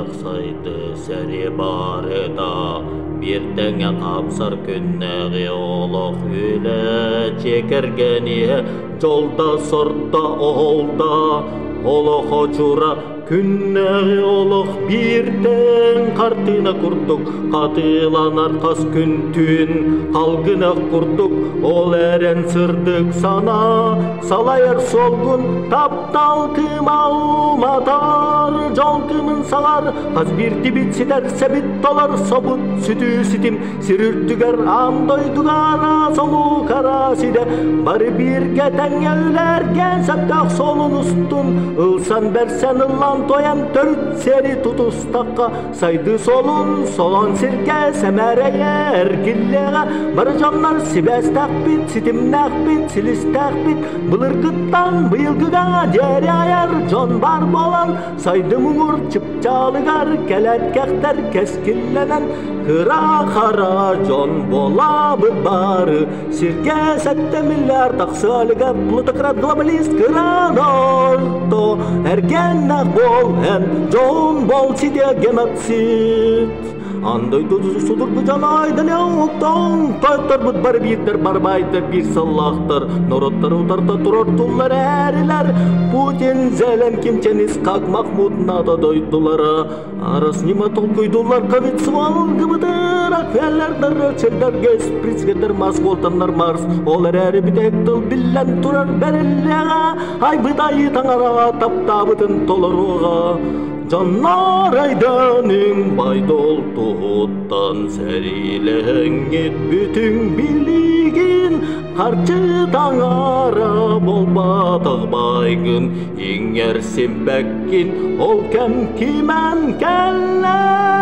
Үөрэх сайды сэри барыта биир тэҥэ хаамсар күннээҕи олох үлэ дьиэ кэргэн иһэ дьол да сор да оһол да олох очура Күннээҕи олох биир тэҥ хартыына курдук хатыланар хас күн түүн халгынах курдук ол эрэн сырдык санаа салайар суолгун таптал кыыма уматар дьол кыымын саҕар хас биирдибит ситэр сэбит толор собут сүтүү ситим Сир үрдүгэр аан дойдуга араас омук араас идэ бары бииргэ тэҥҥэ үлээргээн сөптөөх суолун устун ылсан бэрсэн ыллаан туойан төрүт сиэри тутустахха сайдыы суолун солоон сиргэ сэмэрэйэ эргиллиэҕэ бары дьоннор сибээстээхпит ситимнээхпит силистээхпит былыргыттан быйылгыга диэри айар дьон баар буолан Сайды муҥур чыпчаалыгар кэлээт кэхтэр кэскиллэнэн кыра-хара дьон буолабыт бары сиргэ 7 миллиард тахсыалыгар плутократ глобалист кыра орто эргэннэх буол эн дьон бол ситиэ геноцид Аан дойду судургу дьон айданы уктан тойотторбут бары биирдэр барбайдар биир сыллаахтар норуоттары утарда турортуллар эрилэр Путин Зелен Ким Чен Исхак Махмуд НАТО дойдулара арас ньыма толкуйдуллар ковид суолгыбытыр Рокфеллердер Ротшильдер Гейтс Прицкердер Маск Уолтоннар Марс ол эрээри бүтэһик тыл биллэн турар бэриллиэҕэ айбыт айыы таҥараҕа таптаабытын толоруоҕа Дьоннор айданыҥ байдол туһуттан сэриилэһэҥҥит бүтүҥ билигин харчы таҥара буолбатах байгын иҥэрсимбэккин ол кэм кимэн кэллэ.